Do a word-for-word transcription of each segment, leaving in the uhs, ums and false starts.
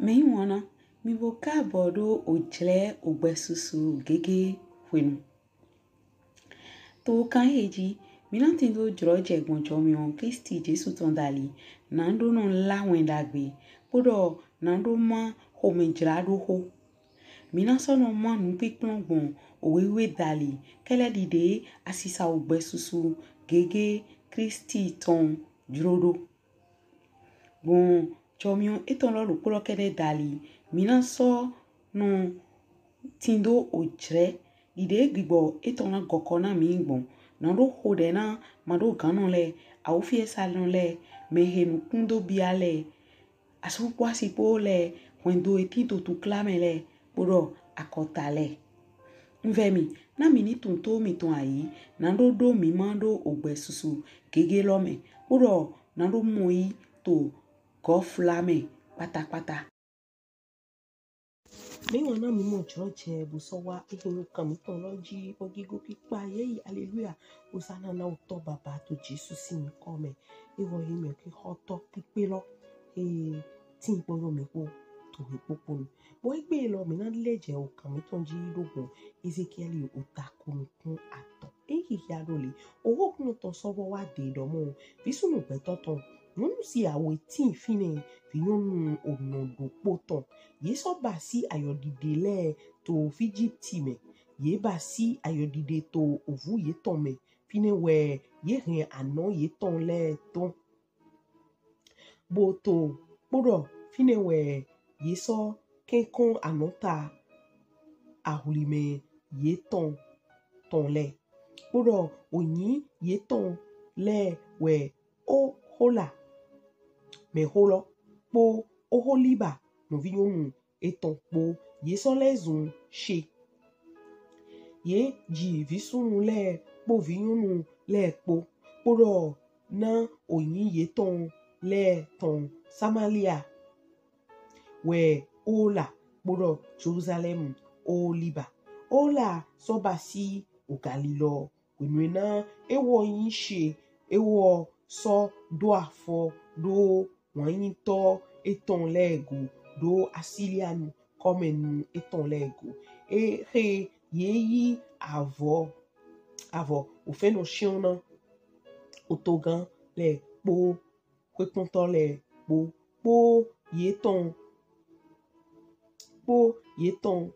Mɛyiwanna, mì bo kaabɔ ɖo ojlɛ ogbɛsusu gege hwenu. To kan ehe ji, mí na tindo jlɔjɛ gbɔn jɔmiɔn Klisti Jesu tɔn dali, naɖo nɔ lá wɛn ɖagbe, kpoɖɔ naɖo má xomɛjlaɖoxo. Mí na sɔ nɔ má nupinplɔn gbɔn owe wiwe dali, kɛlɛ ɖiɖe asisa ogbɛsusu gege Klisti tɔn jlo ɖo. Gbɔn jɔmiɔn etɔn lɔ ɖokpo lɔ kɛɖɛ dali, mí na sɔ nɔ tindo ojlɛ ɖiɖe gbigbɔ etɔn na gɔkɔ na mí gbɔn. Naɖo xoɖɛ na maɖoganɔ lɛ, awufiɛsanɔ lɛ, mɛhe nukun do bia lɛ, asu kpo asi kpo lɛ, hwɛndo he tin to tukla mɛ lɛ, kpoɖɔ akɔta lɛ. Un vɛ mì, na mì ni tunwun to mìtɔn ayi, naɖo ɖo mí ma ɖo ogbɛsusu gege lɔ mɛ, kpoɖɔ naɖo mɔyi to gɔfla mɛ kpatakpata. Mɛyiwanna, mí mɔ jlɔjɛ bo sɔ wá ehe nyi okan mítɔn lɔ ji, bɔ gigo kpikpa yɛyi, aleluya, osana na Otɔ baba to Jesu sin yinkɔ mɛ. Ewɔ yi mɛ xixɔtɔ kpikpe lɔ, he tin kpoɖo mí kpo to he kpokpo nu. Bɔ egbe lɔ mí na lɛ jɛ okan mítɔn ji ɖo gbɔn Ezekiɛli ota ko nukun atɔn. Eyi xixia ɖo le, oxo Oklunɔ tɔn sɔ vɔ wá de ɖɔmɔ, visunnu gbɛtɔ tɔn, nyɔnu si awe tin finɛ, vinyɔnu onɔ ɖokpo tɔn. Ye sɔ basi ayɔɖiɖe lɛ to Ijipti mɛ. Ye basi ayɔɖiɖe to ovu yetɔn mɛ. Finɛ wɛ ye hɛn anɔ yetɔn lɛ tɔn, bo to, kpoɖɔ finɛ wɛ ye sɔ kɛnkɔn anɔta ahwlimɛ yetɔn tɔn lɛ. Kpoɖɔ oyin yetɔn lɛ wɛ Ohola, mɛxo lɔ, kpo Oholiba, nɔvinyɔnu etɔn kpo. Ye sɔ lɛzun she. Ye ji visunnu lɛ kpo vinyɔnu lɛ kpo, kpoɖɔ na oyin yetɔn lɛ tɔn Samalia wɛ Ohola, kpoɖɔ Jelusalɛm Oholiba. Ohola sɔ basi ogali lɔ. Hwenu e na ewɔ yin she, ewɔ sɔ do afɔ ɖo wanyitɔ etɔn lɛ go, ɖo Asilianu kɔmɛnu etɔn lɛ go. Ehe ye yi avɔ, avɔ ofɛnɔ shiɔn na otogan lɛ kpo xwekpɔntɔ lɛ kpo, kpo yetɔn, kpo yetɔn,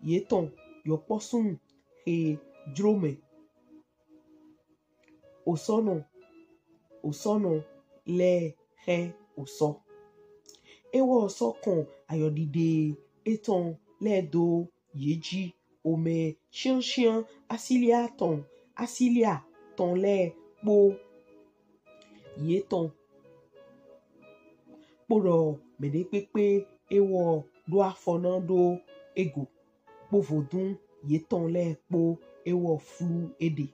yetɔn yɔkpɔsun he jlo mɛ. Osɔnɔ, osɔnɔ lɛ xɛ osɔ. Ewɔ sɔ kɔn ayɔɖiɖe etɔn lɛ do ye ji, omɛ shianshian Asilia tɔn, Asilia tɔn lɛ kpo yetɔn, kpoɖɔ mɛɖekpekpe ewɔ ɖo afɔ na ɖo ego, kpo vodun yetɔn lɛ kpo ewɔ flu eɖe.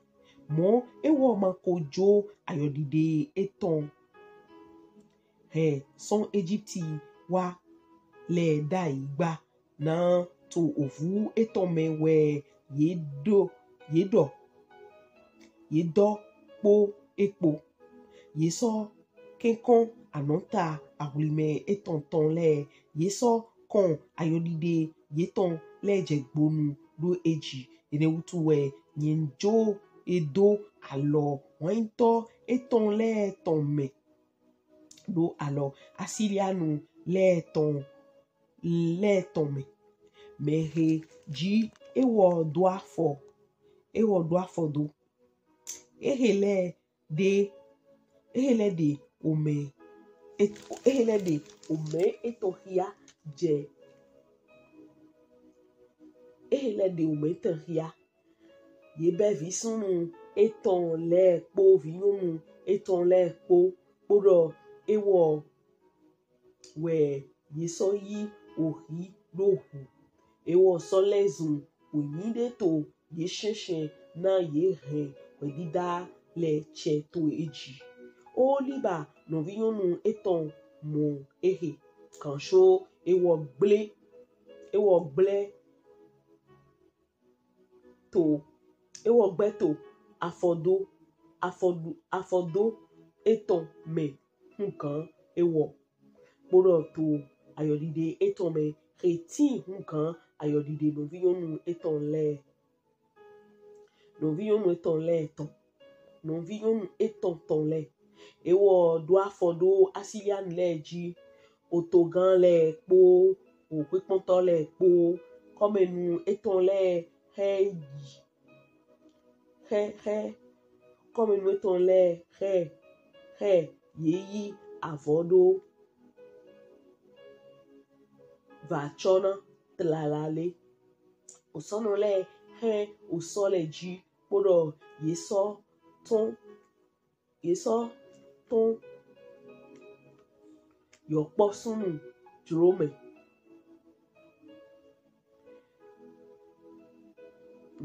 Mɔ ewɔ ma ko jo ayɔɖiɖe etɔn hɛn sɔn Ejipti wá lɛ ɖayi gba, na to ovu etɔn mɛ wɛ ye ɖo, ye ɖɔ, ye dɔ kpo ekpo. Ye sɔ kɛnkɔn anɔta ahwlimɛ etɔn tɔn lɛ, ye sɔ kɔn ayɔɖiɖe yetɔn lɛ jɛ gbonu ɖo eji. Enɛ wutu wɛ nyɛn jo e do alɔ wanyitɔ etɔn lɛ tɔn mɛ, ɖo alɔ Asilianu lɛ tɔn, lɛ tɔn mɛ. Mɛhe ji ewɔ do afɔ, ewɔ do afɔ do. Ehe lɛ ɖe, ehe lɛ ɖe omɛ, et-, ehe lɛ ɖe omɛ etɔn xia jɛ, ehe lɛ ɖe omɛ etɔn xia. Ye bɛ visunnu etɔn lɛ kpo vinyɔnu etɔn lɛ kpo, kpoɖɔ ewɔ wɛ ye sɔ yi ohi ɖo hu. Ewɔ sɔ lɛzun oyin ɖe to ye shɛnshɛn na ye hɛn hwɛdida lɛ cɛ to eji. Oholiba nɔvinyɔnu etɔn mɔ ehe, kanṣo ewɔ gble, ewɔ gble to, ewɔ gbe to afɔdo, afɔdo, afɔdo etɔn mɛ hugan ewɔ, kpoɖɔ to ayɔɖiɖe etɔn mɛ xe tin hugan ayɔɖiɖe nɔvinyɔnu etɔn lɛ. Nɔvinyɔnu etɔn lɛ tɔn. Nɔvinyɔnu etɔn tɔn lɛ. Ewɔ ɖo afɔ ɖo Asilianu lɛ ji, otogan lɛ kpo, okpekpɔntɔ lɛ kpo, kɔmɛnu etɔn lɛ xe yi, xe, xe, kɔmɛnu etɔn lɛ xe, xe ye yi avɔ ɖo va tsɔna tlala lɛ. Osɔnɔ lɛ xe osɔ lɛ ji kpoɖɔ ye sɔ tɔn, ye sɔ tɔn yɔkpɔ sunnu jlo mɛ.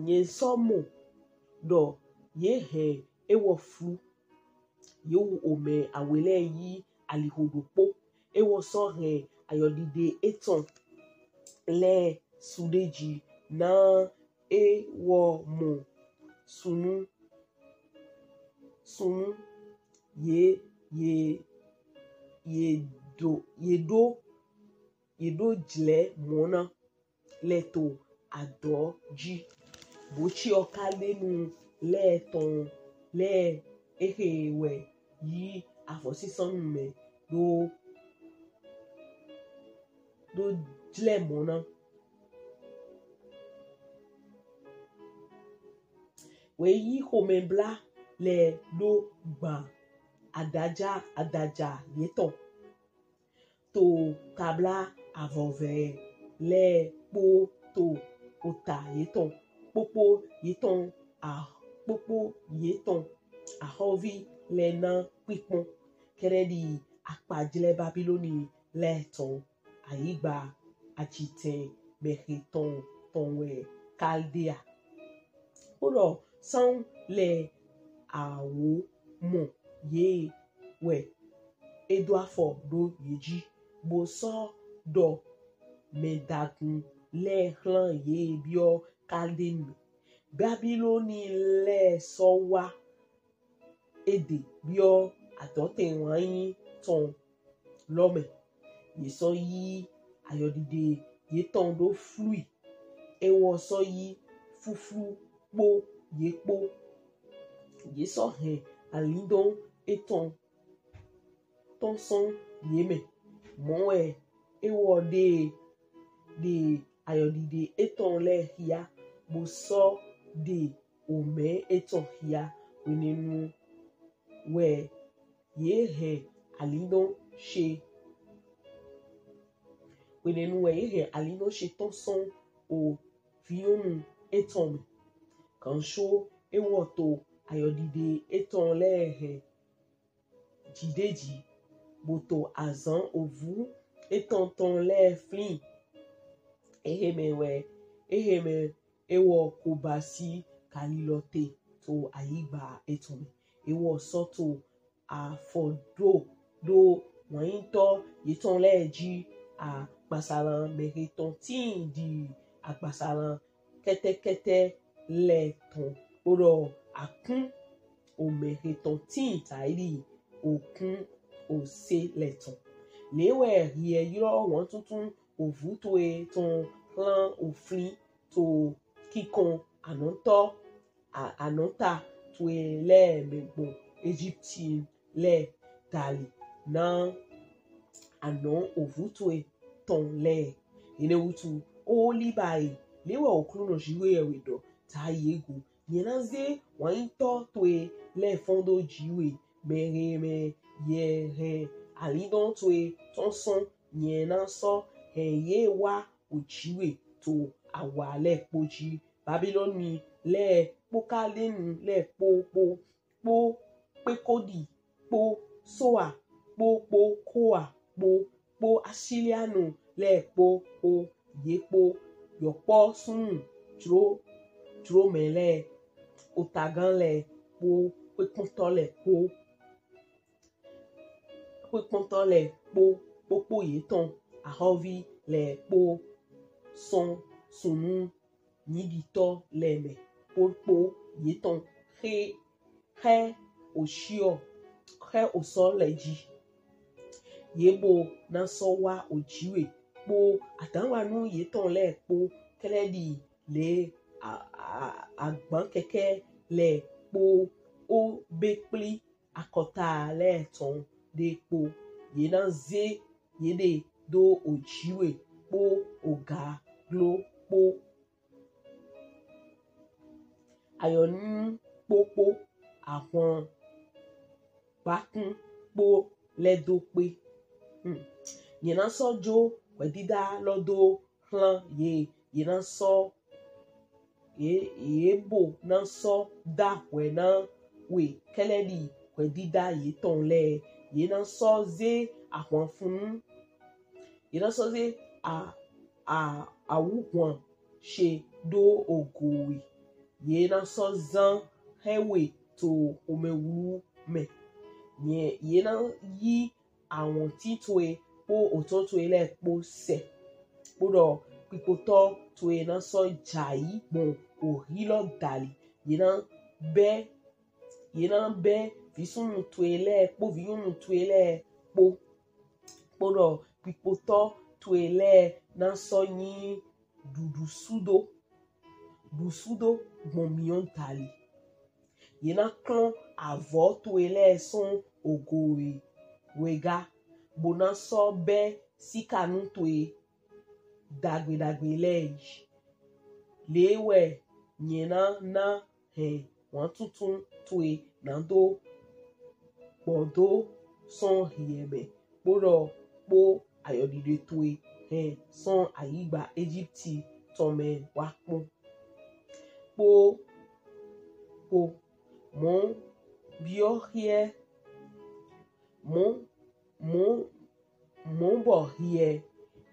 Nyɛ sɔ mɔ ɖɔ ye hɛn ewɔ flu. Ye wu omɛ awe lɛ yi alixo ɖokpo. Ewɔ sɔ hɛn ayɔɖiɖe etɔn lɛ su ɖe ji na ewɔ mɔ sunnu, sunnu ye, ye, ye ɖo, ye ɖo, ye ɖo jlɛ mɔ na lɛ to adɔ ji. Botsiɔ Kaldenu lɛ tɔn lɛ exe wɛ yi avɔsinsɔnnu mɛ ɖo, ɖo jlɛ mɔ na. Wɛ yi xomɛbla lɛ ɖo gban adaja, adaja yetɔn to kabla avɔvɛ lɛ kpo to ota yetɔn, kpokpo yetɔn a, kpokpo yetɔn axɔvi lɛ na kpikpɔn. Kɛɖɛɖi akpajlɛ Babiloni lɛ tɔn, ayigba ajitɛn mɛxe tɔn tɔn wɛ Kaldea. Kpoɖɔ sanwu lɛ awo mɔ ye wɛ e do afɔ ɖo ye ji, bo sɔ ɖɔ mɛdagun lɛ xlan ye biɔ Kaldenu. Babiloni lɛ sɔ wa e ɖe biɔ adɔtɛn wanyi tɔn lɔ mɛ. Ye sɔ yi ayɔɖiɖe yetɔn ɖo flui. Ewɔ sɔ yi fuflu kpo ye kpo. Ye sɔ hɛn alindɔn etɔn tɔn sɔn ye mɛ. Mɔ wɛ ewɔ ɖe, ɖe ayɔɖiɖe etɔn lɛ xia, bo sɔ ɖe omɛ etɔn xia. Hwenɛnu wɛ ye hɛn alindɔn ce, hwenɛnu wɛ ye hɛn alindɔn ce tɔn sɔn ovinyɔnu etɔn mɛ. Ganso ewɔ to ayɔɖiɖe etɔn lɛ hɛn jiɖeji, bo to azan ovu etɔn tɔn lɛ flin. Ehe mɛ wɛ, ehe mɛ ewɔ ko basi galilɔ te to ayigba etɔn mɛ. Ewɔ sɔ to afɔ ɖo, ɖo wanyitɔ yetɔn lɛ ji, agbasalan mɛxe tɔn tin ɖi agbasalan kɛtɛkɛtɛ lɛ tɔn, kpoɖɔ akun omɛxe tɔn tin taidi okun ose lɛ tɔn. Le wɛ hiɛ ylɔ wantuntun ovu towe tɔn xlan oflin to kinkɔn anɔtɔ, a, anɔta towe lɛ mɛ gbɔn Egipti lɛ dali na anɔ ovu towe tɔn lɛ. Enɛ wutu, o Libae, le wɛ Oklunɔ Jiwheyɛwhe ɖɔ, ta yi e go. Nyɛ na ze wanyitɔ towe lɛ fɔn do ji we, mɛhe mɛ ye hɛn alindɔn towe tɔn sɔn, nyɛ na sɔ hɛn ye wa oji we to awa lɛ kpo ji. Babiloni lɛ kpo Kaldenu lɛ kpo kpo kpo Pekodi kpo Soa kpo kpo Koa kpo kpo Asilianu lɛ kpo kpo ye kpo yɔkpɔ sunnu jlo, jlo mɛ lɛ, otagan lɛ kpo kpekpɔntɔ lɛ kpo kpekpɔntɔ lɛ kpo kpokpo yetɔn, axɔvi lɛ kpo sɔn sunnu nyiɖitɔ lɛ mɛ kpokpo yetɔn xe, xe oshiɔ, xe osɔ lɛ ji. ye bo na sɔ wa oji we kpo adangwanu yetɔn lɛ kpo, kɛdɛdi le a- a- agban kɛkɛ lɛ kpo, o be kpli akɔta lɛ tɔn de kpo. Ye na ze yeɖe do oji we kpo oga glo kpo ayɔnu kpokpo ahwan gbakun kpo lɛ do kpe. Hmm. Ye na sɔ jo hwɛdida lɔ do hlan ye, ye na sɔ ye ye bo na sɔ da hwɛ na we kɛdɛdi hwɛdida yetɔn lɛ. Ye na sɔ ze ahwanfunnu, ye na sɔ ze a a awuhwan she do ogo we. Ye na sɔ zan hɛ we to homɛwlu mɛ. Ye ye na yi awɔntin towe kpo otɔ towe lɛ kpo sɛ. Kpodɔ kpikpotɔ towe na sɔ jai gbɔn ohi lɔ dali. Ye na bɛ ye na bɛ visunnu towe lɛ kpo viyɔnnu towe lɛ kpo. Kpodɔ kpikpotɔ towe lɛ na sɔ nyi ɖuɖu sudo ɖu sudo gbɔn miɔn dali. Ye na klɔn avɔ towe lɛ sɔn ogo we wega, bo na sɔ bɛ sikanu towe dagbe dagbe lɛ yi. Le wɛ nyɛ na na hɛn wantuntun towe na do gbɔ do sɔn hiɛ mɛ, kpodɔ kpo ayɔdide towe hɛn sɔn ayigba Egipti tɔn mɛ wa kpo. Kpo kpo mɔ biɔ hiɛ mɔ mɔ mɔ bɔ hiɛ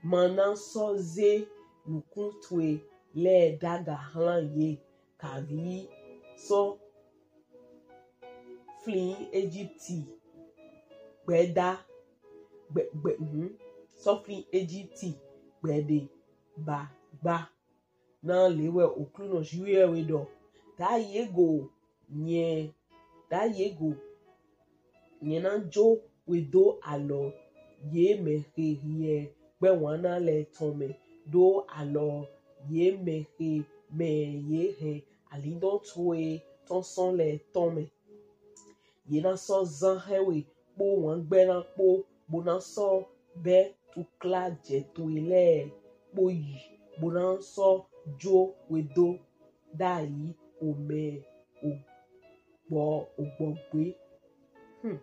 ma na sɔ ze nukun towe lɛ daga hlan ye kavi sɔ flin Egipti gbɛda gbɛ gbɛ hun sɔ flin Egipti gbɛde ba gba. Na le wɛ Oklunɔ Jiwheyɛwhe dɔ. Dayi e go nyɛ dayi e go nyɛ na jo we do alɔ ye mɛ he hiɛ gbɛwanna lɛ tɔn mɛ, do alɔ ye mɛ he mɛ ye hɛn alindɔn towe tɔn sɔn lɛ tɔn mɛ. Ye na sɔ zan hɛ we kpo wangbɛna kpo bo na sɔ bɛ tuklajɛ towe lɛ kpo yi bo na sɔ jo we do dayi omɛ ogbɔ ogbɔgbe. Hmm.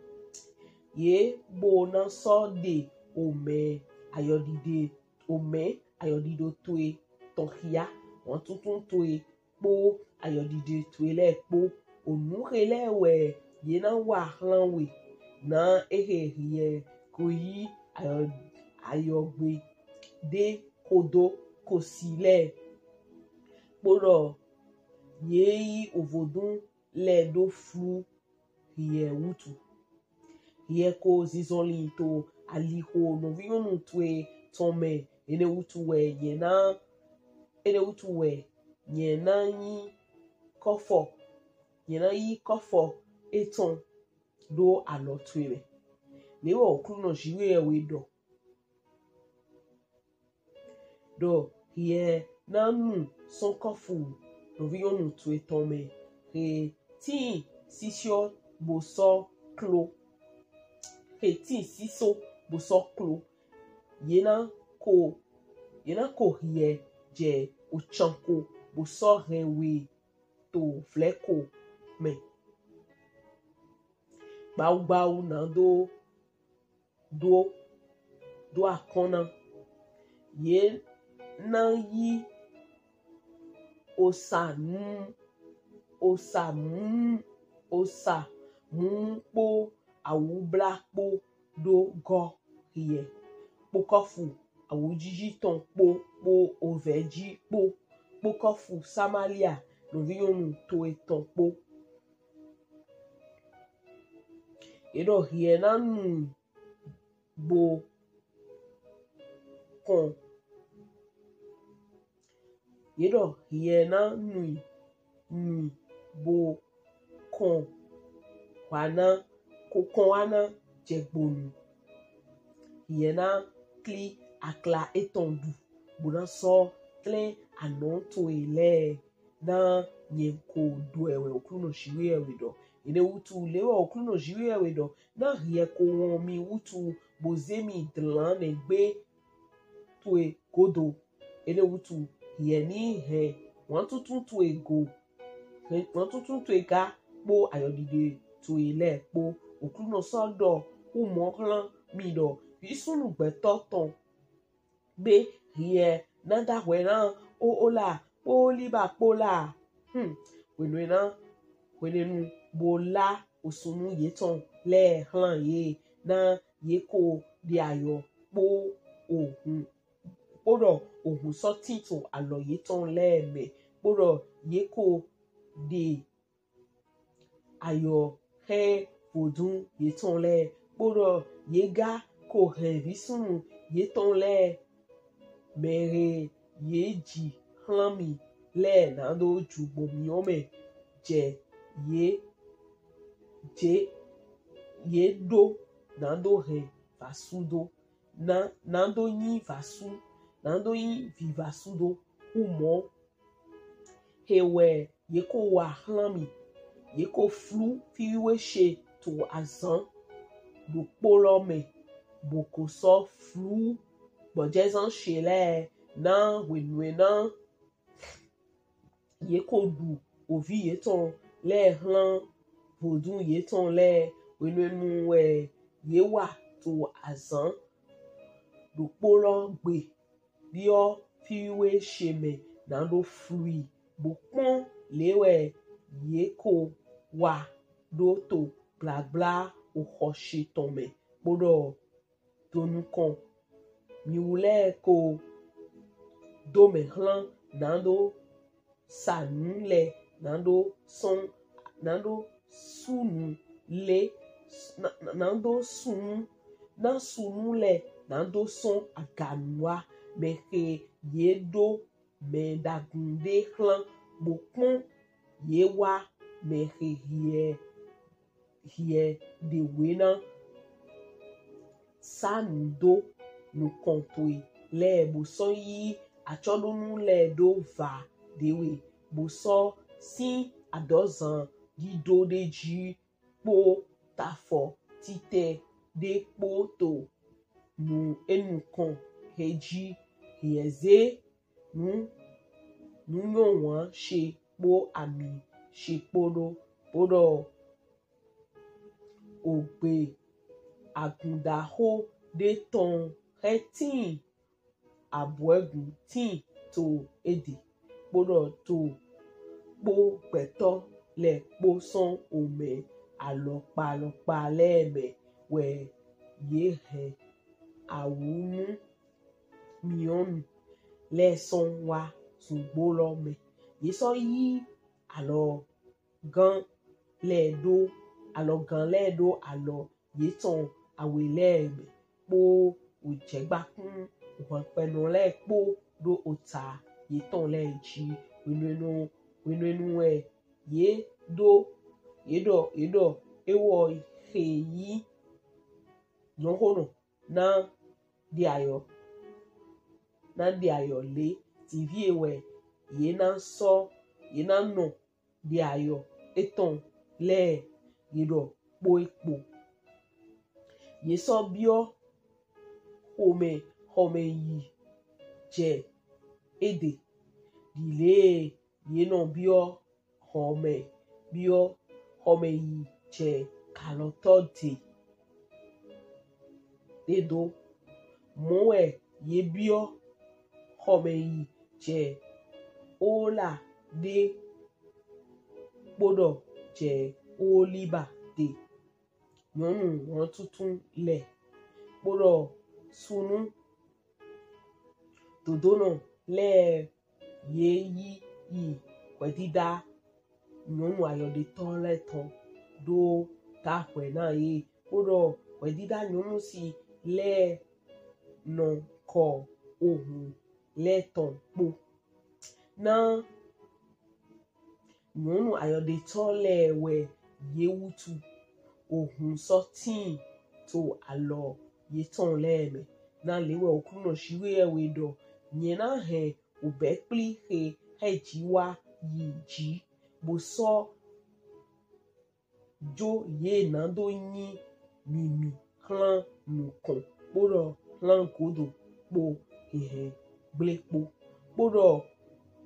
Ye bo na sɔ de omɛ ayɔdide omɛ ayɔdido towe tɔn hia wantuntun towe kpo ayɔdide towe lɛ kpo. Onu he lɛ wɛ ye na wa hlan we na ehe hiɛ ko yi ayɔ ayɔgbe de kodo kosi lɛ kpodɔ ye yi ovodun lɛ do flu hiɛ wutu. Hiɛ ko zinzɔnlin to alixo nɔviyɔnnu towe tɔn mɛ. Enɛ wutu wɛ nyɛ na enɛ wutu wɛ nyɛ na nyi kɔfɔ nyɛ na yi kɔfɔ etɔn do alɔ towe mɛ. Le wɛ Oklunɔ Jiwheyɛwhe dɔ. Dɔ hiɛ na nu sɔn kɔfu nɔviyɔnnu towe tɔn mɛ he tin sisiɔ bo sɔ klo he tin siso bo sɔ klo. Ye na ko ye na ko hiɛ jɛ ocan ko bo sɔ hɛn we to vlɛ ko mɛ. Gbawugbawu na do do do akɔn na. Ye na yi osa nu osa mu osa mu kpo awubla kpo do gɔ hiɛ kpo kɔfu awujiji tɔn kpo kpo ovɛji kpo kpo kɔfu Samalia nɔviyɔnnu towe tɔn kpo. Ye dɔ hiɛ na nu bo kɔn ye dɔ hiɛ na nu nu bo kɔn wa na ko kɔn wa na jɛ gbonu. hiɛ na kli akla etɔn ɖu, bo na sɔ tlɛn anɔ towe lɛ na nyɛ ko ɖɔ wɛ Oklunɔ Jiwheyɛwhe ɖɔ. Enɛ wutu le wɛ Oklunɔ Jiwheyɛwhe ɖɔ, na hiɛ ko wɔn mi wutu bo ze mi dlan nɛgbe towe godo. Enɛ wutu hiɛ ni hɛn wantuntun towe go, hɛn wantuntun towe ga kpo ayɔdide towe lɛ kpo. Oklunɔ sɔ ɖɔ hu mɔ hlan mi ɖɔ, visunnu gbɛtɔ tɔn, be hiɛ na dahwɛ na Ohola kpo Oholiba kpo la? Hmm. Hwenɛnu na, hwenɛnu bo la osunnu yetɔn lɛ hlan ye, na ye ko ɖe ayɔ kpo ohun, kpoɖɔ ohun sɔ tin to alɔ yetɔn lɛ mɛ, kpoɖɔ ye ko ɖe ayɔ hɛn vodun yetɔn lɛ, kpoɖɔ ye ga ko hɛn visunnu yetɔn lɛ, mɛhe ye ji hlan mi lɛ, nado ju gbɔn miɔn mɛ jɛ ye, jɛ ye ɖo, nado hɛn vasudo, na, nado nyi vasu, nado nyi vivasudo hu mɔ he wɛ ye ko wa hlan mi. Ye ko flu fiwiwe she to azan ɖokpo lɔ mɛ, bo ko sɔ flu gbɔjɛzan she lɛ na hwenɛnu na ye ko ɖu ovi yetɔn lɛ hlan vodun yetɔn lɛ. Hwenɛnu wɛ ye wa to azan ɖokpo lɔ gbe biɔ fiwiwe she mɛ nado flu i, bo kpɔn le wɛ ye ko wa ɖo to gblagbla oxɔ she tɔn mɛ, kpoɖɔ do nukɔn mi wu lɛ ko do mɛ hlan nado sa nu lɛ, nado sɔn, nado sunu lɛ, na, na, nado sunu, na sunu lɛ nado sɔn aganu wa, mɛhe ye ɖo mɛ ɖagun ɖe hlan, bo kpɔn ye wa mɛhe hiɛ, hiɛ ɖewe na sa nu do nukɔn towe lɛ, bo sɔ yi acɔɖonu lɛ ɖo va ɖewe, bo sɔ sin adɔzan ɖiɖo ɖe ji kpo tafɔ titɛ ɖe kpo to nu enukɔn he ji hiɛ ze nu, nu nyɔwan she kpo ami she kpo ɖo, kpoɖɔ ogbe agundaxo ɖe tɔn he tin abuɛgun tin to ede, kpoɖɔ to kpo gbɛtɔ lɛ kpo sɔn omɛ alɔkpa alɔkpa lɛ mɛ wɛ ye hɛn awunu miɔnu lɛ sɔn wa zungbo lɔ mɛ. Ye sɔ yi alɔgan lɛ ɖo, alɔgan lɛ ɖo alɔ yetɔn awe lɛ mɛ, kpo ojɛgbakun hwankpɛnɔ lɛ kpo ɖo ota yetɔn lɛ ji. Hwenɛnu, hwenɛnu wɛ ye ɖo, ye ɖɔ, ye ɖɔ ewɔ he yi nyɔxonɔ na ɖe ayɔ, na ɖe ayɔ le, ti vie wɛ ye na sɔ, ye na nɔ ɖe ayɔ etɔn lɛ ye ɖɔ kpo ekpo. Ye sɔ biɔ xomɛ, xɔmɛ yi jɛ ede, ɖile ye nɔ biɔ xɔmɛ, biɔ xɔmɛ yi jɛ kalɔtɔ de ɖe do. Mɔ wɛ ye biɔ xɔmɛ yi jɛ Ohola ɖe kpoɖɔ jɛ Oholiba de. Nyɔnu hɔntuntun lɛ kpoɖɔ sunu dodonɔ lɛ ye yi yi hwɛdida nyɔnu ayɔɖetɔ lɛ tɔn ɖo ta hwɛ na ye, kpoɖɔ hwɛdida nyɔnu si lɛ nɔ kɔ ohun lɛ tɔn kpo. Na nyɔnu ayɔɖetɔ lɛ wɛ ye wutu, ohun sɔ tin to alɔ yetɔn lɛ mɛ. Na le wɛ Oklunɔ Jiwheyɛwhe ɖɔ: Nyɛ na hɛn obɛkpli he hɛji wa yi ji, bo sɔ jo ye nado nyi mimi hlan nukɔn kpoɖɔ hlan godo kpo hɛhɛ gble kpo, kpoɖɔ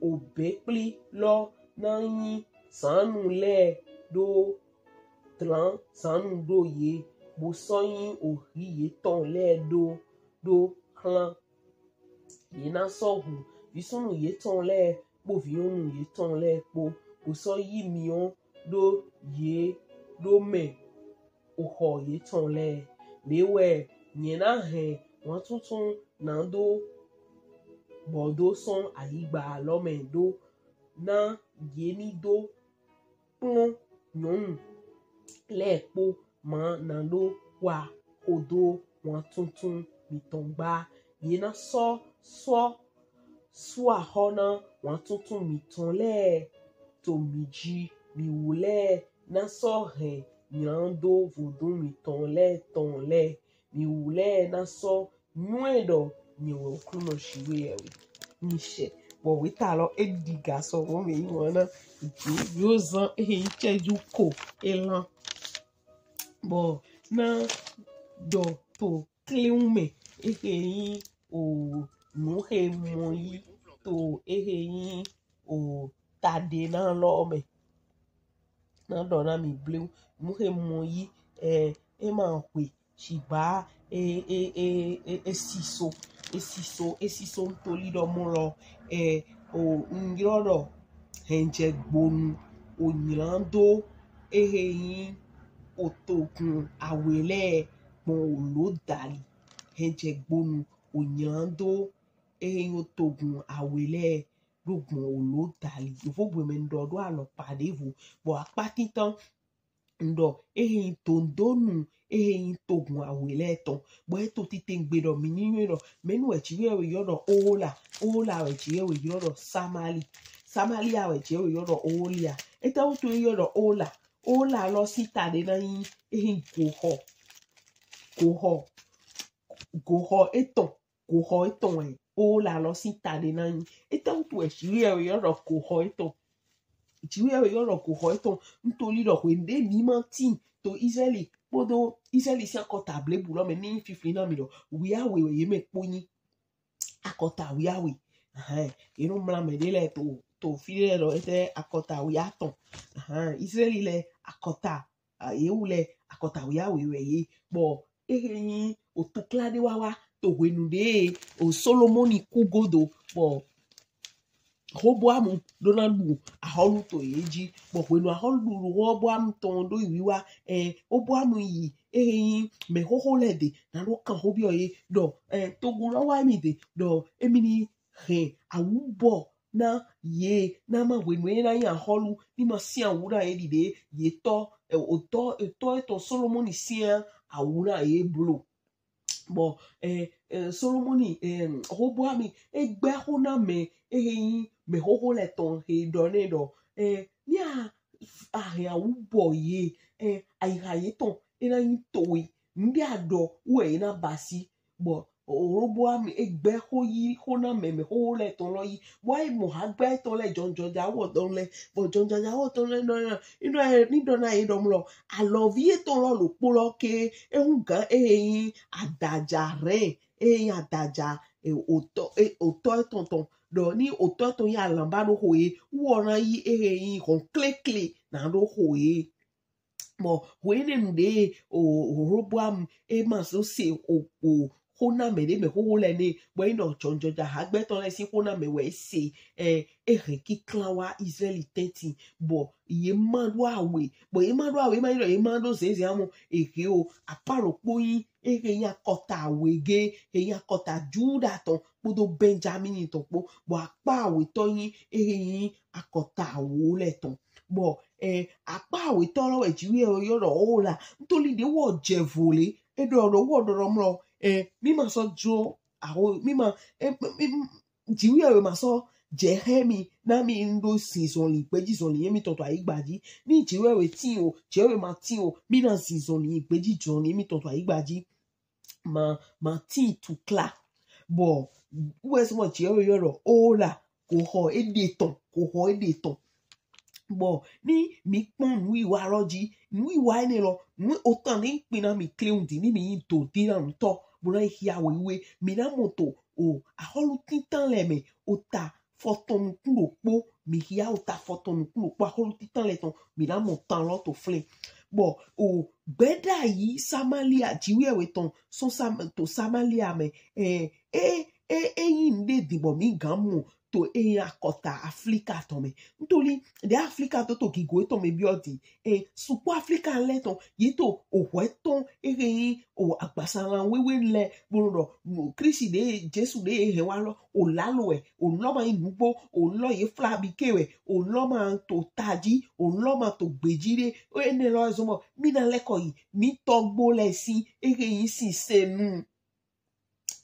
obɛkpli lɔ na nyi zannu lɛ ɖo dlan zannu ɖo ye, bo sɔ nyi ohi yetɔn lɛ ɖo ɖo hlan. Ye na sɔ hu visunnu yetɔn lɛ kpo vinyɔnu yetɔn lɛ kpo, bo sɔ yi miɔn ɖo ye ɖo mɛ oxɔ yetɔn lɛ. Le wɛ nyɛ na hɛn wantuntun nado bɔdo sɔn ayigba lɔ mɛ ɖo na ye ni do kplɔn nyɔnu lɛ kpo ma nado wa xodo wantuntun mitɔn gba. Ye na sɔ sɔ sua xɔ na wantuntun mitɔn lɛ to mi ji. Mi wu lɛ na sɔ hɛn nylan do vodun mitɔn lɛ tɔn lɛ. Mi wu lɛ na sɔ nyɔnɛn ɖɔ nyɛ wɛ Oklunɔ Jiwheyɛwhe. Nishɛ. Bɔ weta lɔ e ɖi ga sɔ wo mɛ yi wɔn na. Yo zan ehe yi cɛju ko elan. Bɔ na ɖɔ to kleun mɛ ehe yi o nu he mɔ yi to ehe yi o taɖe na lɔ mɛ. Na ɖɔ na mi blewu nu he mɔ yi ɛ e ma hwe shigba e e e e e siso e siso e siso ntoli ɖɔ mɔ lɔ ɛ o n ylɔ ɖɔ hɛnjɛgbonu o nylan do ehe yi o togun awe lɛ gbɔn olo dali. Hɛnjɛgbonu o nylan do ehe yi o togun awe lɛ ɖo gbɔn olo dali. Yovogbe mɛ n ɖɔ ɖo alɔkpa ɖevo bɔ akpa tintan n ɖɔ ehe yi dondonu ehe yi togun awe lɛ tɔn. Bɔ e to titengbe ɖɔ mi ni nyɔnɛn ɖɔ mɛnu wɛ Jiwheyɛwhe ylɔ ɖɔ Ohola, Ohola wɛ Jiwheyɛwhe ylɔ ɖɔ Samali, Samalia wɛ Jiwheyɛwhe ylɔ ɖɔ Oholia. Etɛwutu e ylɔ ɖɔ Ohola? Ohola lɔ sin taɖe na nyi ehe yi goxɔ goxɔ goxɔ etɔn goxɔ etɔn wɛ Ohola lɔ sin taɖe na nyi. Etɛwutu wɛ Jiwheyɛwhe ylɔ ɖɔ goxɔ etɔn? Jiwheyɛwhe ylɔ ɖɔ goxɔ etɔn ntoli ɖɔ hwenu ɖe mi ma tin to Izraɛli kpodo Izraɛli sin akɔta blebu lɔ mɛ ni fifli na mi ɖɔ wiawe wɛ ye mɛ kpo nyi. Akɔta wiawe. Ahan, ye nɔ mla mɛ ɖe lɛ to to fi ɖe lɛ ɖɔ etɛ akɔta wiatɔn. Ahan, Izraɛli lɛ akɔta a, ye wu lɛ akɔta wiawe wɛ ye. Bɔ ehe nyi otukla ɖe wawa to hwenu ɖe o Solomoni ku godo bɔ Hoboamu ɖo na ɖu axɔlu to ye ji. Bɔ hwenu axɔlu ɖuɖu Hoboamu tɔn ɖo yi wiwa ɛ Hoboamu yi ehe nyi mɛ xoxo lɛ de na ɖo kan xo biɔ ye ɖɔ ɛ togun lɔ wa emi de ɖɔ emi ni hɛn awubɔ na ye na ma hwenu ye na nyi axɔlu ni ma sin awu na ye ɖiɖe ye tɔ ɛ otɔ etɔ etɔn Solomoni sin awu na ye blo. Bɔ ɛ ɛ Solomoni ɛ Hoboami e gbɛ xo na mɛ ehe nyi mɛ xoxo lɛ tɔn he ɖɔ nɛ ɖɔ ɛ ni a ahɛn awubɔ ye ɛ ayiha yetɔn e na nyi towe. Nuɖe a ɖɔ wɛ ye na basi. Bɔ Roboami e gbɛ xo yi xo na mɛ mɛ xoxo lɛ tɔn lɔ yi. Bɔ e mɔ hagbɛ tɔn lɛ jɔnjɔnjawɔ tɔn lɛ bɔ jɔnjɔnjawɔ tɔn lɛ nɔ na ni ɖɔ na ye ɖɔ mlɔ alɔvi etɔn lɔ ɖokpo lɔ ke ehu gan ehe nyi adaja rɛn ehe nyi adaja otɔ otɔ etɔn tɔn ɖɔ ni otɔ etɔn ya lanba ɖo xo ye wɔ na yi ehe nyi hɔn klekle na ɖo xo ye. Bɔ hwenɛnu ɖe o Roboam e ma so se o o xo na mɛ ɖe mɛ xoxo lɛ nɛ bɔ e nɔ jɔnjɔnja hagbɛtɔ lɛ sin xo na mɛ wɛ se ɛ e hɛn kiklan wa Israɛli tɛntin bɔ ye ma ɖo awe bɔ ye ma ɖo awe ma yi ɖɔ ye ma ɖo zɛnzɛn amɔ ehe o apa ɖokpo yi ehe nyi akɔta awe ge ehe nyi akɔta Juda tɔn kpodo Benjamini tɔn kpo bɔ akpa awetɔ nyi ehe nyi akɔta awo lɛ tɔn. Bɔ ɛ akpa awetɔ lɔ wɛ Jiwheyɛwhe yɔ ɖɔ Ohola ntoli ɖe wɔ jɛ vo le e ɖɔ ɖɔ wɔ ɖɔ ɖɔ mlɔ ɛ mi ma sɔ jo aho mi ma ɛ mi Jiwheyɛwhe ma sɔ jɛ xɛ mi na mi n ɖo zinzɔnlin gbeji zɔnlin emitɔn to ayigba ji. Ni Jiwheyɛwhe tin o Jiwheyɛwhe ma tin o mi na zinzɔnlin gbeji zɔnlin emitɔn to ayigba ji. ma ma tin tukla. Bɔ wɛ sɔ mɔ Jiwheyɛwhe yɔ ɖɔ ola, goxɔ eɖetɔn, goxɔ eɖetɔn. Bɔ ni mi kpɔn nuwiwa lɔ ji, nuwiwa enɛ lɔ, nu otan ni kpin na mi kleun di ni mi yin dodinanutɔ bo na yi xia wewe, mi na mɔ to o axɔlu tintan lɛ mɛ, ota fɔtɔn nukun ɖokpo, mi xia ota fɔtɔn nukun ɖokpo axɔlu tintan lɛ tɔn, mi na mɔ tan lɔ to flɛn. Bɔ o gbɛɖayi Samalia, Jiwheyɛwhe tɔn sɔn Sam, to Samalia mɛ, ɛ e e e yin nuɖe din bɔ mi gan mɔ to e yin akɔta Aflika tɔn mɛ. Ntoli ɖe Aflika to to gigo etɔn mɛ biɔ di, e sukpɔ Aflika lɛ tɔn ye to ohwɛ tɔn ehe yin o agbasalan wewe lɛ bo nɔ ɖɔ Klisti ɖe, Jesu ɖe ye hɛn wa lɔ, o lalo wɛ, o lɔ ma yin nugbo, o lɔ ye fla bi ke wɛ, o lɔ ma to taji, o lɔ ma to gbeji ɖe. Enɛ lɔ zɔn bɔ mi na lɛkɔ yi mi tɔgbo lɛ sin ehe yin sinsɛnnu.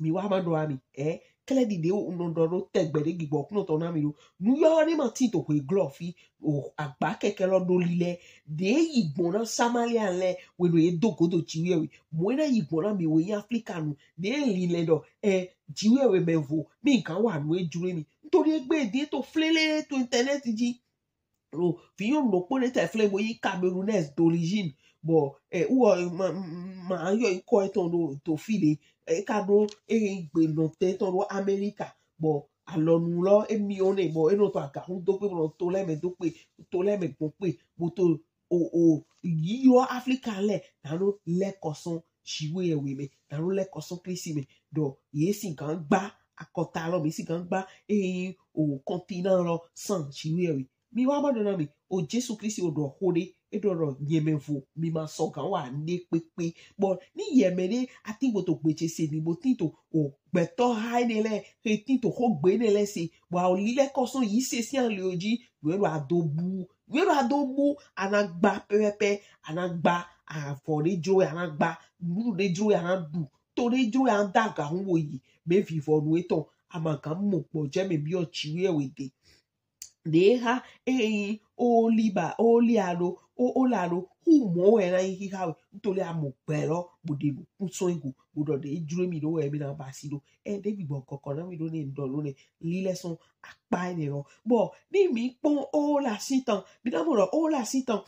Mi wa ma ɖɔ ami, ɛ klɛ ɖiɖe o nɔ ɖɔ ɖo tɛgbɛ ɖe gbigbɔ kunɔ tɔ na mi ɖo. Nu yɔ ne ma tin to hwe glɔ fi o agba kɛkɛ lɔ ɖo lilɛ ɖe yi gbɔn na Samalia lɛ wɛ ɖo ye do godo Jiwheyɛwhe. Mɔ e na yi gbɔn na mi wɛ yin Aflika nu ɖe lilɛ ɖɔ ɛ Jiwheyɛwhe mɛ vo mi gan wa nu e jlo mi. Ntoli egbe din to flele to internet ji. Lo vi nyɔnu ɖokpo ɖe tɛ flɛ bo yi Camerounaise d'origine. Bɔ ɛ wɔ ma ma yɔ yi kɔ etɔn ɖo to fi ɖe. E ka ɖo e gbe nɔte tɔn ɖo Amerika. Bɔ alɔnu lɔ emi one bɔ e nɔ to agahun do kpe bɔ to lɛ mɛ do kpe, to lɛ mɛ gbɔn kpe bo to o o yiyɔ Aflika lɛ na ɖo lɛkɔ sɔn Jiwheyɛwhe mɛ, na ɖo lɛkɔ sɔn Klisti mɛ. Ɖɔ ye sin gan gba akɔta lɔ mɛ, sin gan gba ehe o continent lɔ san Jiwheyɛwhe. Mi wa ma ɖɔ na mi o Jesu Klisti o ɖɔ xo ɖe e ɖɔ ɖɔ nyɛ mɛ vo mi ma sɔ gan wa nuɖe kpekpe. Bɔ ni yɛ mɛ ɖe a tin bo to gbe ce se mi bo tin to o gbɛtɔ ha enɛ lɛ he tin to xogbe enɛ lɛ se bɔ a o lilɛ kɔ sɔn yi se sin ali o ji, nu e ɖo ado bu, nu e ɖo ado bu, a na gba pɛpɛpɛ, a na gba avɔ ɖe jlo wɛ a na gba, nuɖuɖu ɖe jlo wɛ a na ɖu, to ɖe jlo wɛ a na da agahun wo yi, mɛ vivɔnu etɔn a ma gan mɔ gbɔjɛ mɛ biɔ Jiwheyɛwhe de. Ɖe ha ehe yin o liba o lia ɖo o o la ɖo hu mɔ wɛ na yin xixa wɛ ntoli a mɔ gbɛ lɔ bo ɖe nukun sɔn ego bo ɖɔ ɖe jlo mi ɖo wɛ mi na basi ɖo. Ɛ ɖe gbigbɔ kɔkɔ na mi ɖo nɛ n ɖɔ ɖo nɛ lilɛ sɔn akpa enɛ lɔ. Bɔ ni mi kpɔn o la sin tan mi na mɔ ɖɔ o la sin tan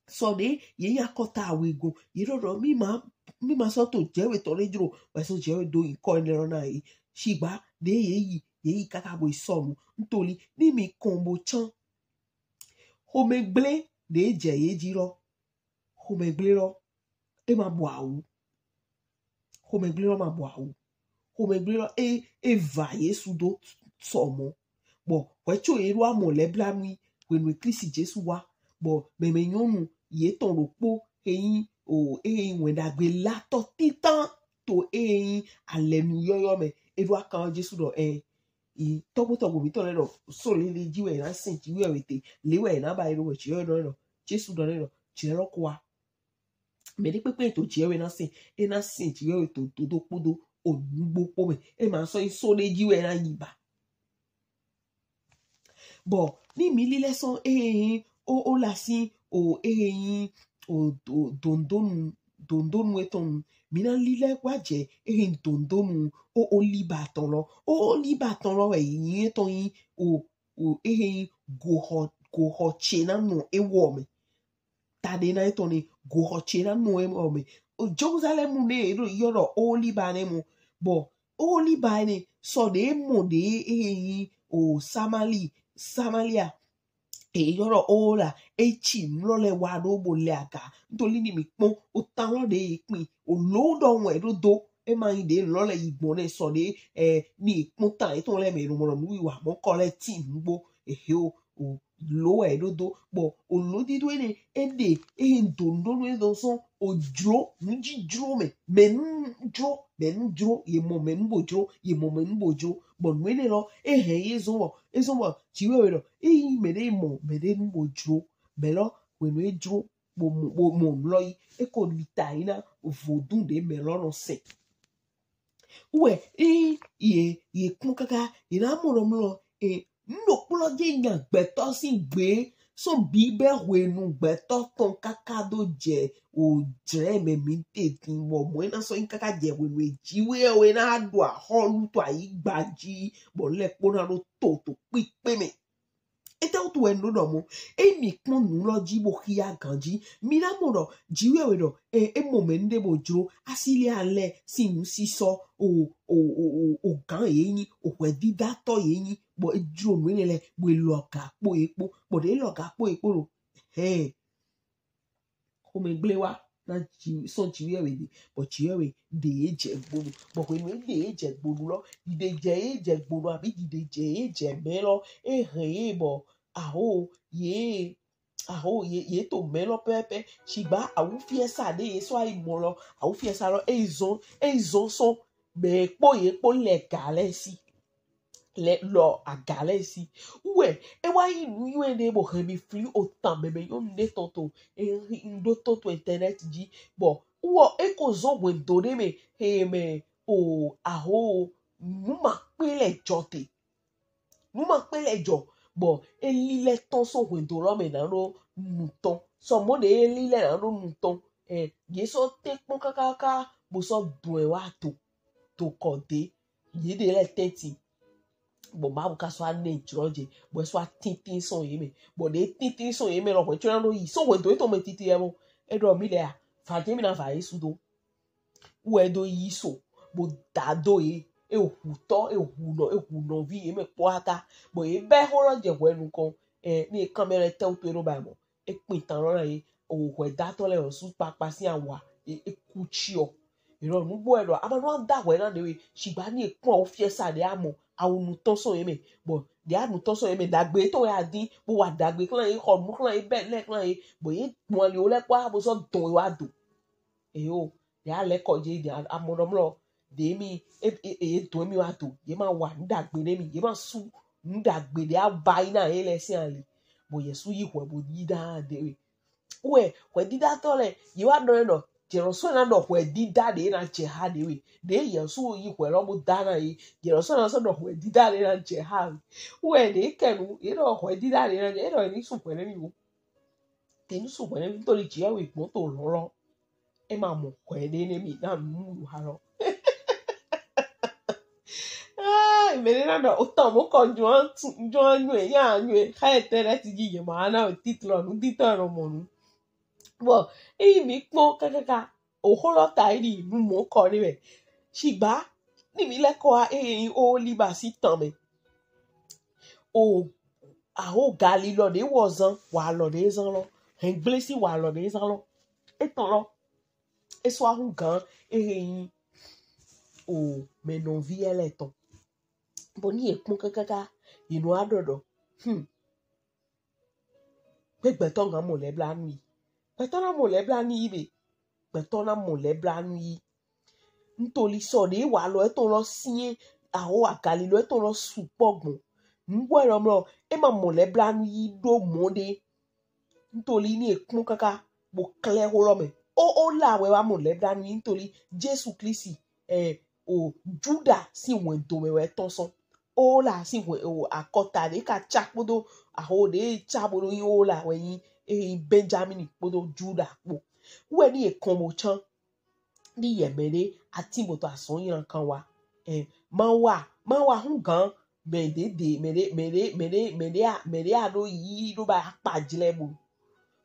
sɔ ɖe ye yin akɔta awe go ye ɖɔ ɖɔ mi ma mi ma sɔ to Jiwheyɛwhe tɔn ɖe jlo wɛ sɔ Jiwheyɛwhe do yinkɔ enɛ lɔ na ye. Shigba ɖe ye yi ye yi kaka bo yi sɔnu ntoli ni mi kɔn bo can. Xomɛgble ɖe jɛ ye ji lɔ, xomɛgble lɔ e ma bɔ awu. Xomɛgble lɔ ma bɔ awu. Xomɛgble lɔ e e va Jesu do sɔmɔ. Bɔ hwɛ co ye ɖo amɔ lɛ bla nui hwenu Klisti Jesu wa. Bɔ mɛmɛ nyɔnu ye tɔn ɖokpo he yin o ehe yin wɛn ɖagbe la tɔ titan to ehe yin alɛnu yɔyɔ mɛ. E ɖo akan Jesu ɖɔ ɛ yi tɔgbo tɔgbo mi tɔn lɛ ɖɔ so lele ji wɛ na sin Jiwheyɛwhe te le wɛ na ba yi ɖo wɛ Jiwheyɛwhe ɖɔ lɛ ɖɔ Jesu ɖɔ lɛ ɖɔ jɛ lɔ ko wa. Mɛ ɖe kpekpe to Jiwheyɛwhe na sin e na sin Jiwheyɛwhe to dodo kpodo onugbo kpo mɛ e ma sɔ yi so ɖe ji wɛ na yi ba. Bɔ ni mi lilɛ sɔn ehe yin o o la sin o ehe yin o dondonu dondonu etɔn nu mi na lilɛ wa jɛ ehe yin dondonu o o liba tɔn lɔ o o liba tɔn lɔ wɛ yin etɔn yin o o ehe yin goxɔ goxɔ ce na nɔ ewɔ mɛ. Ta ɖe na etɔn nɛ goxɔ ce na nɔ ewɔ mɛ. O Jerusalem nɛ e ɖo yɔ ɖɔ o liba nɛ mɔ bɔ o liba nɛ sɔ ɖe mɔ ɖe ehe yin o Samali Samalia e yɔ ɖɔ o la e ci nulɔ lɛ wa ɖo bo lɛ aga ntoli ni mi kpɔn o tan lɔ ɖe ye kpin o lo ɖɔ wɛ ɖo do e ma yin ɖe lɔ lɛ yi gbɔn nɛ sɔ ɖe ɛ ni kpɔn tan etɔn lɛ mɛ ɖo mɔ nu wiwa mɔ kɔ lɛ ti nugbo ehe o o lo wɛ ɖo do bɔ o lo dido enɛ e ɖe ehe do nu ɖo nu e dɔn sɔn o jlo nu ji jlo mɛ mɛ nu jlo mɛ nu jlo ye mɔ mɛ nu bo jlo ye mɔ mɛ nu bo jlo bɔ nu enɛ lɔ e hɛn ye zɔn bɔ e zɔn bɔ Jiwheyɛwhe ɖɔ eyin mɛ ɖe mɔ mɛ ɖe nu bo jlo mɛ lɔ hwenu e jlo bo mɔ bo mɔ nu lɔ yi e ko li ta yi na vodun ɖe mɛ lɔ nɔ sɛn. Wɛ e ye ye kpɔn kaka ye na mɔ ɖɔ mlɔ e nu ɖokpo lɔ je nya gbɛtɔ sin gbe Sɔn bibɛ hwenu gbɛtɔ tɔn kaka do jɛ o jlɛ mɛ mi te tin bɔ mɔ ena sɔ yin kaka jɛ hwenu e Jiwheyɛwhe na do ahɔlu to ayigba ji bɔ lɛ kpo na do to to kpikpe mɛ. Etɛwutu wɛ n do dɔ mɔ? Eyin mi kpɔn nu lɔ ji bo hia ganji, mi na mɔ dɔ Jiwheyɛwhe dɔ e e mɔ mɛ nude bo jlo, asili alɛ sin nu sisɔ o o o o ogan ye yin, ohwɛdidatɔ ye yin, bɔ e jlo nu enɛ lɛ bo e lɔ ga kpo ye kpo, bɔ de e lɔ ga kpo ye kpo lo. Hɛn. Xomɛgble wa na ji sɔn Jiwheyɛwhe de, bɔ Jiwheyɛwhe de ye jɛ gbonu, bɔ hwenu e de ye jɛ gbonu lɔ, dide jɛ ye jɛ gbonu abi dide jɛ ye jɛ mɛ lɔ, e hɛn ye bɔ aho ye aho ye ye to mɛ lɔ pɛpɛ. Shigba awufiɛsa de ye sɔ ayi mɔ lɔ, awufiɛsa lɔ e yi zɔn e yi zɔn sɔn mɛ kpo ye kpo lɛ ga lɛ si lɛ lɔ aga lɛ si. Wɛ e wa yin nu yɔnɛn de bo hɛn mi fli otan mɛmɛ nyɔnu de tɔn to e n do tɔn to internet ji, bɔ wɔ e ko zɔn hwɛndo de mɛ he mɛ o aho nu ma kpe lɛ jɔ te. Nu ma kpe lɛ jɔ, bɔ e lilɛ tɔn sɔn hwɛndo lɔ mɛ na do nu tɔn. Sɔ mɔ de e lilɛ na do nu tɔn. Ɛ ye sɔ te kpɔn kakaka bo sɔ dun ɛ wa to to kɔ de ye de lɛ tɛnti. Bɔ Mawu ka sɔ anɛ jlɔ jɛ bɔ e sɔ atintin sɔn ye mɛ, bɔ de e tintin sɔn ye mɛ lɔ hwɛ tsɔ na do yi sɔn hwɛndo etɔn mɛ titi ɛ mɔ e dɔ mi lɛ a, va jɛ mi na va Yesu do. Wɛ do yi so bo da do ye, e hu tɔ e hu nɔ e hu nɔvi ye mɛ kpɔ ata, bɔ ye bɛ ho lɔ jɛ hwɛ nukɔn. Ɛ ni e kan mɛ lɛ tɛwutu e do ba mɔ e kpin tan lɔ na ye. O hwɛdatɔ lɛ o su kpakpa sin awa e e ku ci ɔ. Ero nugbo ɛ dɔ a ma nɔ da hwɛ na de we, shigba ni e kpɔn awufiɛsa de a mɔ awu nu tɔn sɔn ye mɛ, bɔ de a nu tɔn sɔn ye mɛ dagbe etɔn wɛ a din bo wa dagbe klan ye, xɔ nu klan ye, bɛ lɛ klan ye, bɔ ye gbɔn ali o lɛ kpɔ a bo sɔ dɔn ye wa do. Eyo, de a lɛ kɔ je de a mɔ dɔ mlɔ de mi e e e ye dɔn mi wa do, ye ma wa nu dagbe de mi, ye ma su nu dagbe de a ba yi na ye lɛ sin ali, bɔ Yesu yi hwɛ bo yi da de we. Wɛ hwɛdidatɔ lɛ ye wa dɔ ye dɔ jɛnɔsɔ na dɔ hwɛdida de na jɛ ha de we, de Yesu yi hwɛ lɔ bo da na ye, jɛnɔsɔ na sɔ dɔ hwɛdida de na jɛ ha we. Wɛ de kɛ nu ye dɔ hwɛdida de na jɛ ye dɔ ni su hwɛ ne mi wo. Te ni su hwɛ ne mi to li jɛ we gbɔn to lɔ lɔ. E ma mɔ hwɛ de ne mi na nu ha lɔ. Ah, mɛ ne na dɔ o tɔn mo kɔ jɔn jɔn nyuɛ ya nyuɛ ha ete lɛ ti ji ye ma na o titre nu titre lɔ mɔ nu. Bɔ eyi mi kpɔn kakaka o xo lɔ ta yi di nu mɔ kɔ ne mɛ. Shigba ni mi lɛ kɔ a eyi o li ba si tan mɛ. O aho gali lɔ de wɔ zan wa lɔ de zan lɔ, hɛn gble si wa lɔ de zan lɔ, etɔn lɔ e sɔ ahun gan ehe yin o mɛ nɔvi ɛ lɛ tɔn. Bɔ ni ye kpɔn kakaka ye nɔ a dɔ dɔ hmm. Gbe gbɛtɔ gan mɔ lɛ bla nu yi. Gbɛtɔ na mɔ lɛ bla nu yi be. Gbɛtɔ na mɔ lɛ bla nu yi. Ntoli sɔ de wa lɔ etɔn lɔ sie aho agali lɔ etɔn lɔ su kpɔ gbɔn. Nugbo ɛ lɔ mlɔ e ma mɔ lɛ bla nu yi do mɔ de. Ntoli ni e kpɔn kaka bo klɛ ho lɔ mɛ. O o la wɛ wa mɔ lɛ bla nu yi ntoli Jesu Klisti ɛ o Juda si wɛn do mɛ wɛ tɔn sɔn. O la si wɛn o akɔta de ka ca kpodo aho de ca bo do yin o la wɛ yin e yin Benjamin kpodo Juda kpo. Wɛ ni e kɔn bo can ni yɛ mɛ de atin bo to asɔn yina kan wa. Ɛ ma wa ma wa hun gan mɛ de de mɛ de mɛ de mɛ de mɛ de a mɛ de a do yi do ba akpa jlɛ bo.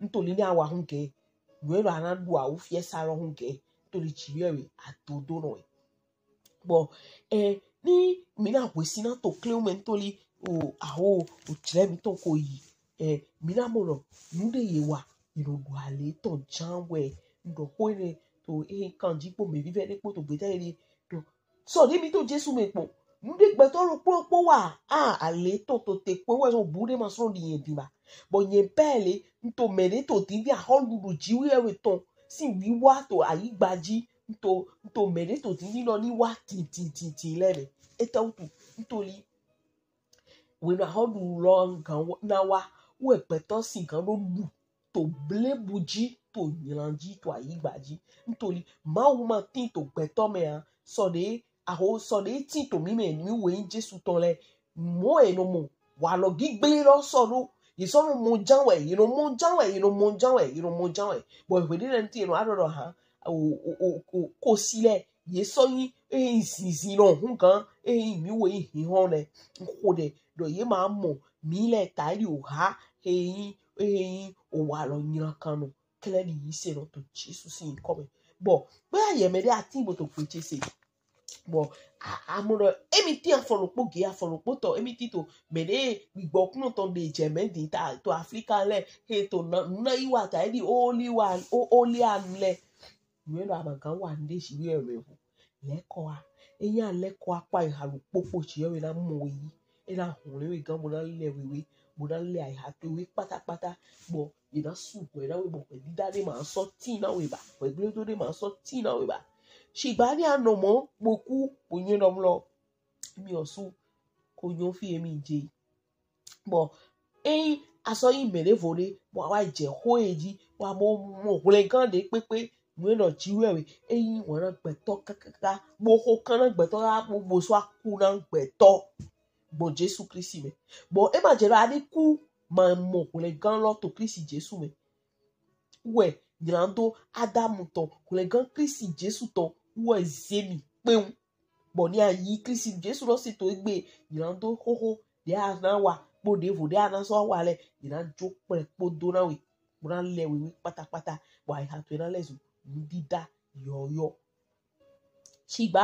Ntoli ni a wa hun gɛ. Nyɛ do ana do awu fiɛ sa lɔ hun gɛ. Ntoli ji yɛ we a do do nɔ we. Bɔ ɛ ni mi na hwesi na to kleo mɛ ntoli o aho o jlɛ mi tɔn ko yi ɛ mi na mɔ nɔ nu de ye wa yi nɔ do ale tɔn jan wɛ n dɔ ko ne to e kan ji kpo mɛ vivɛ de kpo to gbeta ye de dɔ sɔ de mi to Jesu mɛ kpo nu de gbɛtɔ lo kpo kpo wa a ale tɔn to te kpo wɛ sɔ bu de ma sɔ di yɛn di ba bɔ yɛn pɛ le n to mɛ de to di di ahɔlu do ji wɛ wɛ tɔn si wiwa to ayigba ji n to n to mɛ de to di di nɔ ni wa ti ti ti ti lɛ mɛ. Etɛwutu ntoli wena hɔɖu lɔ gan na wa wɛ gbɛtɔ si gan ɖo ɖu to blebu ji to nylan ji to ayigba ji. Ntoli Mawu ma tin to gbɛtɔ mɛ a sɔ ɖe aho sɔ ɖe tin to mi mɛ mi wɛ nyi Jesu tɔn lɛ mɔ e nɔ mɔ walɔ gigble lɔ sɔ ɖo Ye sɔ nɔ mɔ jan wɛ, ye nɔ mɔ jan wɛ, ye nɔ mɔ jan wɛ, ye nɔ mɔ jan wɛ. Bɔ hwe ɖe lɛ ŋti ye nɔ aɖɔ ɖɔ ha, o o o o kosi lɛ ye sɔ nyi eyin zinzin nɔ hun gan eyin mi wo yi hin hɔn lɛ. N xo ɖɛ ɖɔ ye ma mɔ mi lɛ ta yi o ha eyin eyin o wa lɔ nyina kan nɔ. Klɛ ɖi yi se nɔ to Jesu sin yinkɔ mɛ. Bɔ kpe ya yɛ mɛ ɖe ati bo to kpe ce se. Bɔ amɔ ɖɔ emi ti afɔnukpo ge afɔnukpo tɔ emi ti to mɛ ɖe gbigbɔ kunɔ tɔn ɖe jɛ mɛ di ta to Aflika lɛ he to na na yi wa ta edi oli wa o oli anu lɛ. Nyuɛ ɖɔ amagan wa nu ɖe zi yɔ mɛ vo lɛ kɔ wa eya lɛ kɔ akpa yi halu kpokpo zi yɔ mɛ na mɔ yi e na hun lɛ we gan bo na lɛ wewe bo na lɛ ayi ha to we kpatakpata bɔ ye na su hwɛ na we bɔ hwɛ dida ɖe ma sɔ tin na we ba hwɛ gble do ɖe ma sɔ tin na we ba. Shigba ni anɔ mɔ kpoku kpo nyuɛ nɔ mlɔ mi osu ko nyɔ fi emi je. Bɔ eyin asɔ yi mɛ ɖe vo ɖe bɔ awa jɛ xo ye ji bɔ amo mo hwlɛngan ɖe kpekpe nyuɛ nɔ ji wɛ we eyin wɔn na gbɛtɔ kakaka bo xo kan na gbɛtɔ ka bo bo sɔ aku na gbɛtɔ gbɔn Jesu Kristi mɛ. Bɔ e ma jɛ ɖɔ aɖi ku ma mɔ hwlɛngan lɔ to Kristi Jesu mɛ. Wɛ nyina do Adamu tɔn hwlɛngan Kristi Jesu tɔn wɛ ze mi kpewu. Bɔ ni ayi Kristi Jesu lɔ si to egbe nyina do xoxo ɖe ana wa kpo ɖevo ɖe ana sɔ wa lɛ nyina jo kplɛ kpo do na we kpo na lɛ wewe kpatakpata bɔ ayi ha to na lɛ zu nudida yɔyɔ. Shigba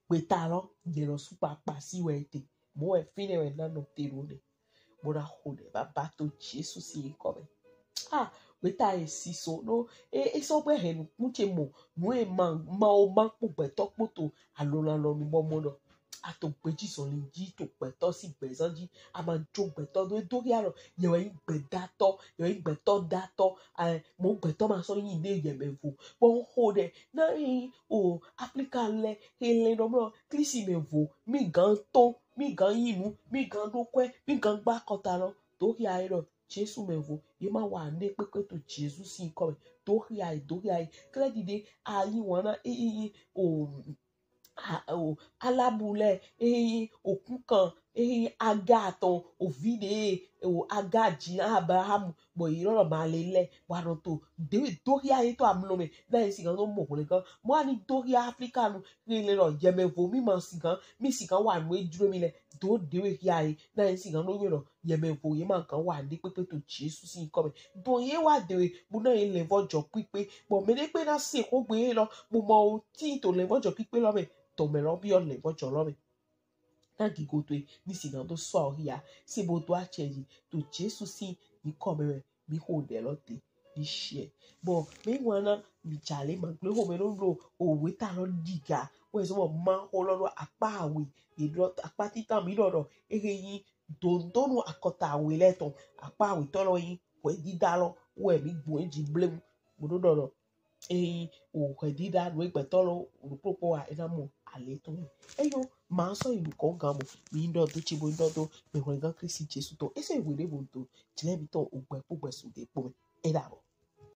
gbeta lɔ yɛ lɔ su kpakpa si wɛ te mo wɛ fi nɛ wɛ na nɔ te ɖo nɛ. Mo na xo ɖɛ baba to Jesu sin yinkɔ mɛ. Ah, gbeta ye si so no e e sɔ gbɛ hɛn nukun ce mɔ nu e ma ma o ma kpo gbɛtɔ kpo to alo na lɔ nu bɔ mo nɔ ato gbeji zɔnlin ji to gbɛtɔ si gbɛzan ji a ma jo gbɛtɔ do e do ya lɔ yɛ wɛ yi gbɛdatɔ yɛ wɛ yi gbɛtɔ datɔ ɛ mo gbɛtɔ ma sɔ yi ne yɛ mɛ vo bɔ n xo ɖɛ na yi o Aflika lɛ he lɛ nɔ mlɔ Kristi mɛ vo mi gan tɔn mi gan yi nu mi gan ɖo kwɛ mi gan gba kɔta lɔ do xia yi lɔ Jesu mɛ vo ye ma wa ne kpekpe to Jesu sin yinkɔ mɛ do xia yi do xia yi klɛ ɖi ɖe ayi wɔn na e e e o a- o Alabu lɛ eyi okun kan eyi aga tɔn ovi ɖe o aga ji na Abraham bɔ yi lɔ ma le lɛ wa nɔ to de do xia yi to amlɔ mɛ na yi sigan to mɔ hwlɛngan mɔ ani do xia Aflika nu ni le lɔ yɛ mɛ vo mi ma sigan mi sigan wa nu e jlo mi lɛ do de we xia yi na yi sigan do nyɔ lɔ yɛ mɛ vo ye ma gan wa ɖe kpekpe to Jesu sin yinkɔ mɛ. Bɔ ye wa de we bo na ye lɛnvɔjɔ kpikpe bɔ mɛ ɖe kpe na se xogbe ye lɔ bo ma o ti to lɛnvɔjɔ kpikpe lɔ mɛ tɔmɛ lɔ biɔ lɛnvɔjɔ lɔ mɛ. Na gigo to ye ni sigan do sɔ awo xia se bo do acɛ yi to Jesu sin yinkɔ mɛ mɛ mi xo ɖɛ lɔ te ni shiɛ. Bɔ mi ŋua na mi jale ma gble xo mɛ no blo owe ta lɔ diga wɛ zɔ bɔ ma xo lɔ ɖo akpa awe ye ɖɔ akpa titan mi ɖɔ ɖɔ ehe yi dodonu akɔta awe lɛ tɔn akpa awetɔ lɔ yi hwɛdida lɔ wɛ mi gbɔn eji blemu mo ɖo ɖɔ ɖɔ eyi o hwɛdida nu egbɛtɔ lɔ ɖokpokpo wa ena mɔ ale tɔn yi eyo ma sɔ yi nukɔ gan mɔ mi ŋdɔ do tsi bo ŋdɔ do mi hwɛ gan Kristi Jesu tɔn ese hwe ɖe bo do jlɛ mi tɔn ogbɛ kpo gbɛ su de kpo mɛ e ɖa bɔ.